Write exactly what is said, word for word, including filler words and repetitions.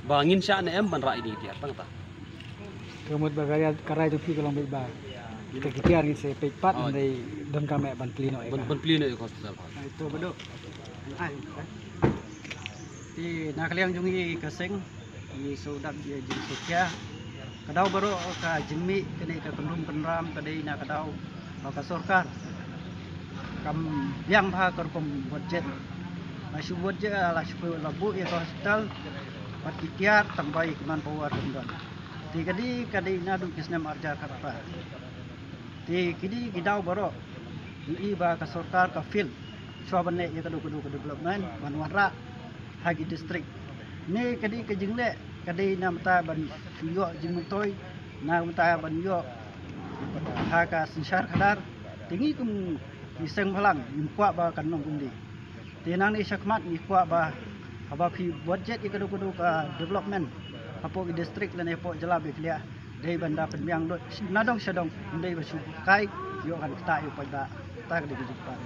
Ba ngin shah ne em ban rah ïa kine ki tiar tang ta. Ka mut ba ka rai, ka rai jong phi ka long beit ba kita ki tiar ngin sa peit pat, hynrei donkam eh ban plie noh ïa ka. Ban plie noh ïa ka hospital pat. Ai to ba duk. Ai. Te na ka liang jong ngi ka seng, ngi shu dap ïa jingsngewkhia. Ka daw baroh ka jingmih kane ka kynrum kynram ka dei na ka daw ba ka sorkar kam biang bha ka rukom budget. La shu budget, la shu la buh ïa ka hospital bad ki tiar tang ba ïa ki manpower kam don. Te ka dei, ka dei naduh ki snem arhajar khatphra. Te ki dei ki daw baroh ngi i ba ka sorkar ka fail shuwa ban leh ïa kano kano ka development ban wanrah ha ki district. Ne ka dei ka jingleh ka dei na bynta ban shu ïoh jingmyntoi, na bynta ban ïoh ha ka synshar khadar. Te ngi kum ki seng bhalang ngim kwah ba kan long kumne. Te nangne shakhmat ngi kwah ba haba phi budget ïa kano kano ka development hapoh ki district lane hapoh jylla ba khlieh, dei ban da pynbiang lut na dong sha dong, ym dei ba shu kai ïoh kan ktah ïa u paidbah. Ta ka dei ka jingkwah.